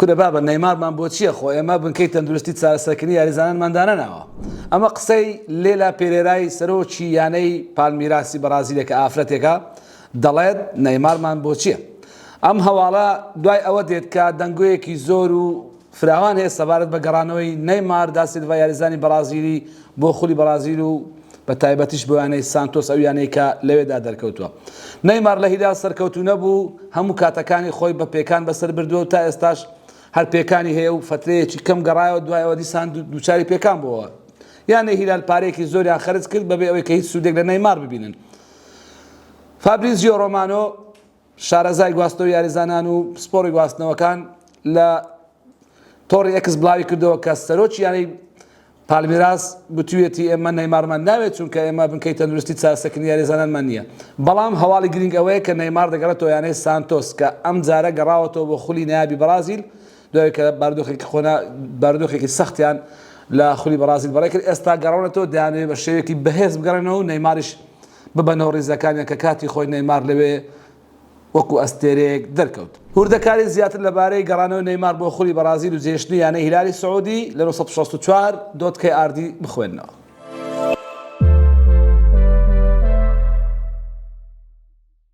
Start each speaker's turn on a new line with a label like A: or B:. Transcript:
A: کورە بابە نەیمارمان بۆ چیە خۆ ئێمە بنکەی تەندروستی چارەسەرکردنی یاریزانانمان دانەناوە. ئەمە قسەی لێلا پێرێرای سەرۆکی یانەی پالمیراسی بەڕازیلە کە ئافرەتێکە دەڵێت نەیمارمان بۆ چیە. ئەم هەواڵە دوای ئەوە دێت کە دەنگۆیەکی زۆر و فراوان هەیە سەبارەت بە گەڕانەوەی نەیمار دا سیلڤا یاریزانی بەڕازیلی بۆ خولی بەڕازیل و بە تایبەتیش بۆ یانەی سانتۆس ئەو یانەی کە لەوێدا دەرکەوتووە. نەیمار لە هیلال سەرکەوتوو نەبوو، هەموو کاتەکانی خۆی بە پێکان بەسەر بردووە و تا ئێستاش هەر پێکانی هەیە و فەترەیەکی کەم گەڕایەوە دوای ئەوە دیسان دووچاری پێکان بووەوە. یانەی هیلال پارەیەکی زۆریان خەرج کرد بەبێ ئەوەی کە هیچ سوودێک لە نەیمار ببینن. فابریزیۆ ڕۆمانۆ شارەزای گواستنەوەی یاریزانان و پسپۆڕی گواستنەوەکان لە تۆڕی ئێکس بڵاوی کردەوە کە سەرۆکی یانەی پالمیراس گوتویەتی ئێمە نەیمارمان ناوێت چونکە ئێمە بنکەی تەندروستی چارەسەرکردنی یاریزانانمان نییە بەڵام هەواڵی گرنگ ئەوەیە کە نەیمار دەگەڕێتەوە یانەی سانتۆس کە ئەم جارە گەڕاوەتەوە بۆ خولی نایابی بەڕازیل دوای کە بارودۆخێکی خۆنا بارودۆخێکی سەختیان لە خولی بەڕازیل بەڕێ کرد ئێستا گەڕاونەتەوە دەیانەوێت بە شێوەیەکی بەهێز بگەڕێنەوە و نەیماریش ببەنەوە ڕیزەکانیان کە کاتی خۆی نەیمار لەوێ وەکو ئەستێرەیەک دەرکەوت. هوردەکاری زیاتر لەبارەی گەڕانەوەی نەیمار بۆ خولی بەڕازیل و جێهێشتنی یانەی هیلالی سعودی لە 964 dot KRD بخوێننەوە.